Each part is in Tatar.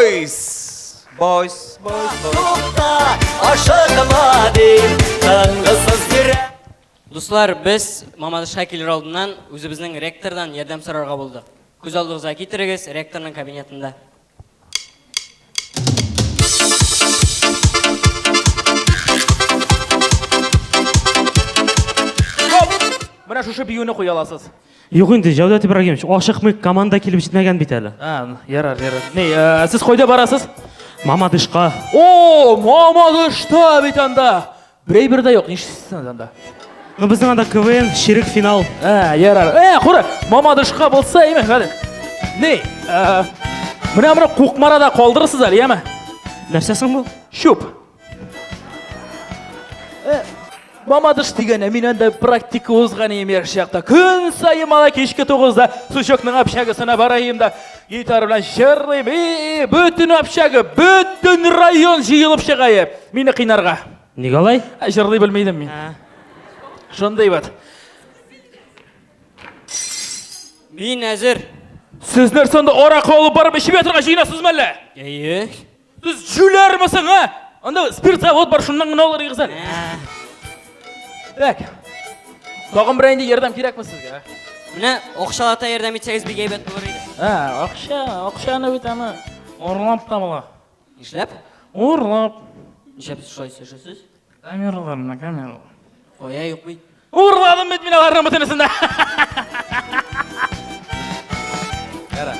Boys! Boys, boys, boys. Тукта, ашыкма дим, тынгысыз йөрәк. Дуслар, без Мамадышка килер алдыннан үзебезнең ректордан ярдәм сорарга булдык. Күз алдыгызга китерегез, ректорның кабинетында. Менә шушы биюне куя аласыз. Юк инде, Җәүдәт Ибрагимович, ашыкмыйк, команда килеп җитмәгән бит әле. А, ярар, ярар. Ни, э, сез кайда барасыз? Мамадышка. О, Мамадышта бит анда. Берәй бер дә юк, нишлисез анда? Ну, безнең анда КВН, чирек финал. Ә, ярар. Ә, кура, Мамадышка булса, әйме, хәзер. Ни, э, менә моны Кукмарада калдырырсыз әле, яме? Нәрсә соң бу? Чүп. Э, Мамадыш дигәне, мин анда практика узган идем яшь чакта. Көн саен мала кичке тугызда Сучокның общагасына барайым да гитара белән җырлыйм. И, бөтен общага, бөтен район җыелып чыга мине кыйнарга. Нигә алай? Ә, җырлый белмидем мин. Шундый вот. Мин әзер. Сез нәрсә анда аракы алып барып эчеп ятырга җыенасызмы әллә? Әйе. Сез җүләрмесең, а? Анда спирт завод бар, шуннан гына алыр идегез әле. Так. Тагын берәр инде ярдәм кирәкме сезгә? Менә акчалата ярдәм итсәгез бик әйбәт булыр иде. Ә, акча, акчаны бит аны урлап та була. Нишләп? Урлап. Нишләп сез шулай сөйләшәсез? Камералар, менә камералар. Кая юк бит. Урладым бит мин аларның бөтенесен дә. Яра.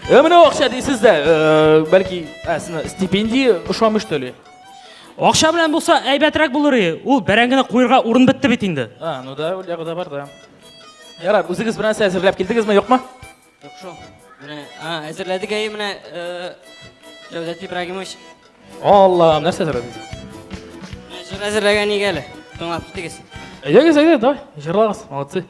Э, менә акча дисез дә, э, бәлки, ә, сезне стипендия ошамый что ли? Акча белән булса әйбәтрәк булыр иде. Ул бәрәңгене куерга урын бетте бит инде. А, ну да, ул ягы да бар да. Ярар, үзегез бер нәрсә әзерләп килдегезме, юкмы? Юк шул. Менә, а, әзерләдек әйе менә, э, Җәүдәт Ибрагимович. Аллам, нәрсә әзерләдегез? Менә җыр әзерләгән нигә әле? Тыңлап китегез. Әйдәгез, әйдә, давай, җырлагыз, молодцы.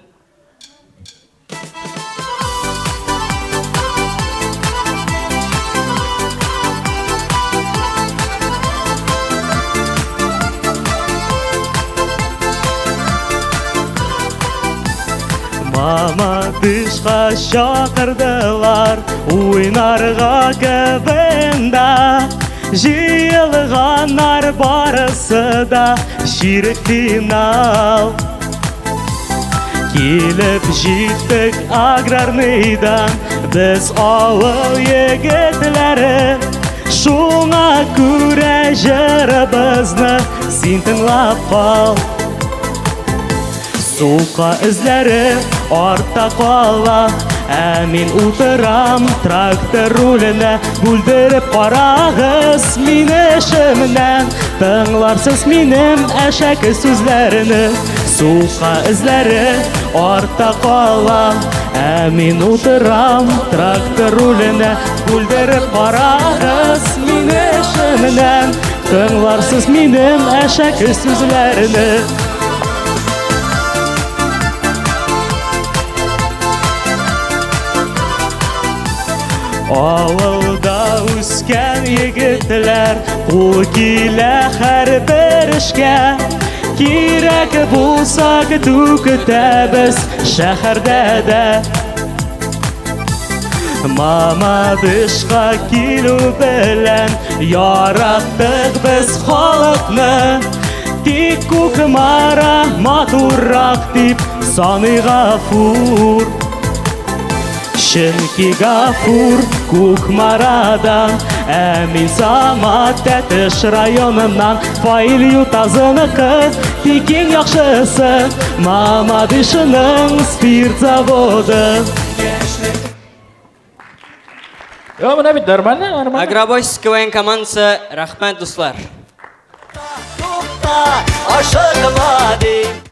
Мамадышка чакырдылар уйнарга КВНда. Җыелганнар барысы да чирек финал. Килеп җиттек аграрныйдан без авыл егетләре. Шуңа күрә җырыбызны син тыңлап кал. Сука эзләре артта кала, ә мин утырам трактор руленә. Бүлдереп карагыз мине эшемнән, тыңларсыз минем әшәке сүзләрне. Сука эзләре артта кала, ә мин утырам трактор руленә. Бүлдереп карагыз мине эшемнән, тыңларсыз минем әшәке сүзләрне. Авылда үскән егетләр кул килә һәрбер эшкә. Кирәк булса көтү көтәбез шәһәрдә дә. Мамадышка килү белән яраттык без халыкны. Тик Кукмара матуррак дип саный Гафур. Чөнки Гафур Кукмарадан, ә мин Самат Тәтеш районыннан. Фаил Ютазыныкы, тик иң яхшысы Мамадышның спирт заводы. Йо, менә бит нормально, нормально. Агробойс КВН командасы, рәхмәт, дуслар. Тукта, ашыкма дим.